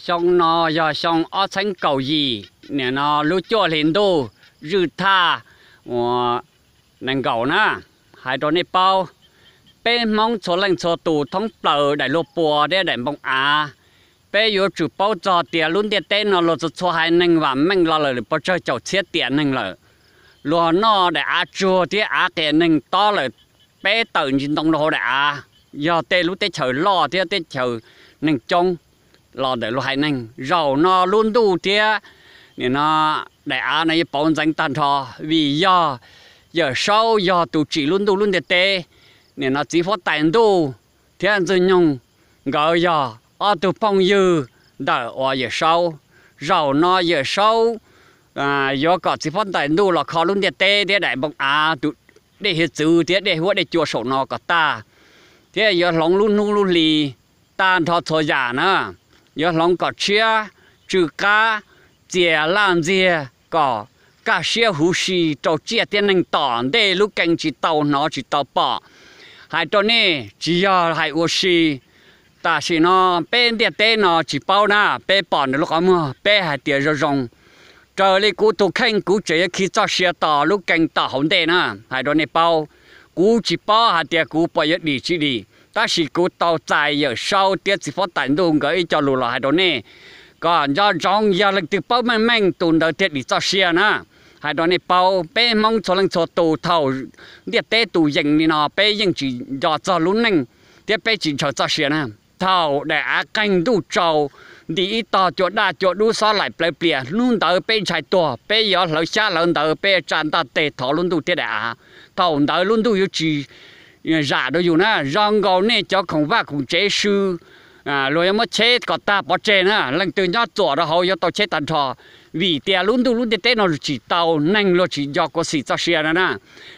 Xyoo no yog xyoo ob txheeb kaum yim, nim no lub cuaj hli ntuj zwj thaj uas nees nkaum na. Hais rau nej paub, peb Hmoob txhua leej txhua tus thoob plaws daim luag pua thiab daim npoo av, peb yuav tsum paub txog tias lub ntiaj teb no luag txhua txhua haiv neeg vam meej los lawm pes tsawg caum txhiab tiam neeg lawm. Luag noj daim av tsuag thiab av qias neeg tob lawm, peb tawm ntsis ntoo rau hauv daim av, yog tej lub teb chaws loj thiab teb chaws neeg coob los ntawm luag haiv neeg. Zaum no lub ntuj thiab nim no daim av no yuav pauv ntxeev tag nrho, vim yog Yawm Saub yog tus tsim lub ntuj lub ntiaj teb. Nim no txiv huab tais ntuj thiab ntxwg nyoog nkawd yog ob tug phooj ywg ntawm uas Yawm Saub. Zaum no Yawm Saub yuav kom txiv huab tais ntuj los kho lub ntiaj teb thiab daim npoo av, tus dej hiav txwv thiab dej huab dej cua saum no kom tag, thiab yuav hloov lub hnub lub hli tag nrho txhua yam na. Yuav hloov kom tshiab tsw qab, txias laj ntxiag, kom kaj siab huv si rau tsiaj thiab neeg tom ntej lub kee tsis tau hnov tsis tau pom. Hais rau nej tsis yog hais ua si, tam sim no peb ntiaj teb no tsis paub na, peb pom nws lub qhov muag peb hais tias zoo zoo. Raws li kuv tus kheej kuv tseem yuav khi txoj sia tos lub kee tom hauv ntej na. Hais rau nej paub, kuv tsis paub hais tias kuv puas yuav dim tsis dim, tab sis kuv tau txais Yawm Saub thiab txiv huab tais ntuj nkawd ib co lus los hais rau nej kom nco ntsoov, yog leej twg paub meej meej tus ntawd thiaj dim txoj sia na. Hais rau nej paub, peb Hmoob txhua leej txhua tus thaum ntiaj teb tus yees li no peb yeej tsis nco txog lub neej thiab peb tsis ntshaw txoj sia na. Thaum daim av qeeg ntuj tsaus, nti ib tog cua daj cua dub xob laim plawv plias, hnub ntawd peb ntshai tuag, peb yuav hlawv xyab hlawv ntawv, peb tsa ntaj teg thov lub ntuj thiab daim av. Thaum ntawd lub ntuj yuav tsis zam rau yus na. Zoo nkaus nej cov khoom vaj khoom tsev sw, luag yuav muab cheb kom tag pov tseg na, leej twg nyob txuam rau hauv yuav tau cheb tag nrho. Vim tias lub ntuj lub ntiaj teb no tsis tau, neeg luag tsis nco khuv xim txoj sia no na.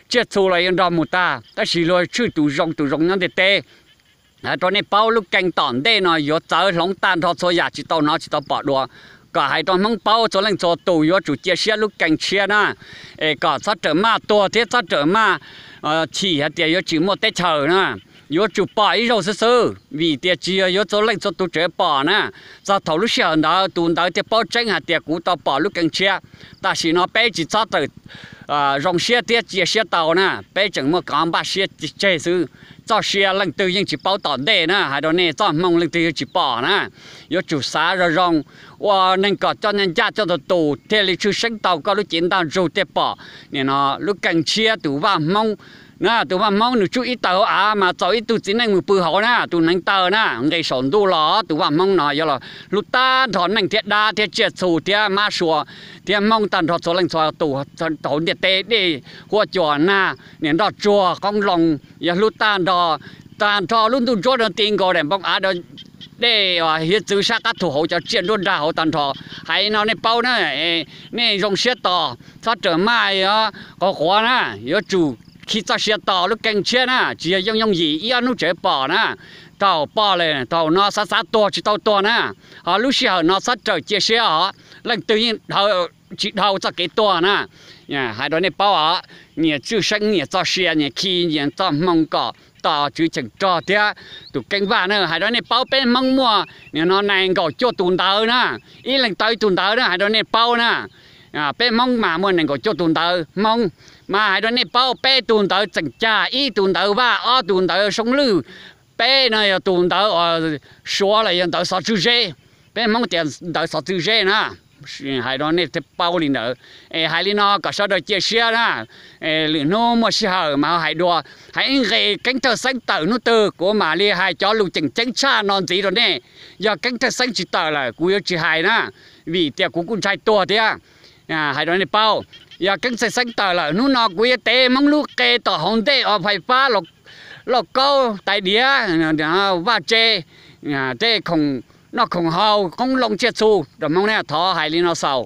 Tsiaj txhu los yuav nrog mus tag, tab sis luag tshwj tus zoo tus zoo nyob ntiaj teb. Hais rau nej paub, lub kee tom ntej no yuav txawv hloov tag nrho txhua yam tsis tau hnov tsis tau pom dua. Kom hais rau Hmoob paub, txhua leej txhua tus yuav tsum cia siab lub kee tshiab na, es kom txhob rawm maj tuag thiab txhob rawm maj chim hais tias yuav tsis muaj teb chaws na. Yuav tsum pom ib zaug xwb xwb, vim tias tsis yog yuav txhua leej txhua tus tseem pom na. Txog thaum lub sij hawm ntawd tus ntawd thiaj paub tseeb hais tias kuv tau pom lub kee tshiab. Tam sim no peb tsis txhob tawm zoo siab thiab cia siab tau na, peb tseem muaj qhov npaj siab tseg xwb. Txoj sia leej twg yeej tsis paub tom ntej na, hais rau nej txoj hmoo leej twg yeej tsis pom na. Yuav tsum xav zoo zoo, ua neeg kom coj ncaj coj tus tus thiaj li tshwj xeeb tau koj lub cev ntaj ntsug thiaj pom. Nim no lub kee tshiab tus vaj Hmoob na, tus vaj Hmoob nws tsuj ib taw hauv av mas txaus ib tug txiv neej mus pw hauv na, tus hneev taw na, nqis saum ntuj los tus vaj Hmoob no yuav los hlub tag nrho neeg thiab dab thiab tsiaj txhu thiab mab sua thiab Hmoob tag nrho txhua leej txhua tus hauv ntiaj teb, dej huab cua nag, niam nroj tsuag qoob loo, yuav hlub tag nrho, tag nrho lub ntuj ntsuab rau ti nkaus daim npoo av, dej hiav txwv sab qab thu hauv cov tsiaj nruab nrag hauv tag nrho. Hais no nej paub na, nej zoo siab tos, txhob rawm maj quav quav na, yuav tsum khi txoj sia tos lub kee tshiab na, tsis yog yooj yooj yim ib ob hnub tseem pom na. Thaum pom lawm thaum no xav xav tuag tsis tau tuag na, ho lub sij hawm no txhob rawm cia siab os, leej twg yeej tsis dhau txoj kev tuag na. Hais rau nej paub os, nyias tshwj xeeb nyias txoj sia, nyias khi nyias txoj hmoo kom tos tswv cheem rog thiab tus keeb vaj na. Hais rau nej paub, peb Hmoob muaj nim no nees nkaum cuaj tus ntawv na, ib leeg tau ib tug ntawv na, hais rau nej paub na. Peb Hmoob mas muaj nees nkaum cuaj tus ntawv Hmoob, mas hais rau nej paub, peb tug ntawv txeem cag, ib tug ntawv vaj, ob tug ntawv soob lwj, peb no yog tus ntawv uas Suav los yog ntawv xov tswb zeb. Peb Hmoob tias ntawv xov tswb zeb na. Hais rau nej thiaj paub li ntawd. Es hais li no kom sawv daws cia siab na, lwm hnub muaj sij hawm mas ho hais dua. Hais ib nqe Keeb Thawj Xeeb tawm hnub twg kuv mam li hais cov lus tseem ceeb tshaj no ntxiv rau nej. Yog Keeb Thawj Xeeb tsis tawm lawm kuv yuav tsis hais na, vim tias kuv kuj ntshai tuag thiab. Hais rau nej paub, yog Keeb Thawj Xeeb tawm lawm hnub no kuv yuav tev Hmoob lub qe tom hauv ntej os, fais fab, lauj kaub, tais diav, vaj tse, tej khoom noj khoom haus, qoob loo, tsiaj txhu rau Hmoob ne. Thov hais li no xaus.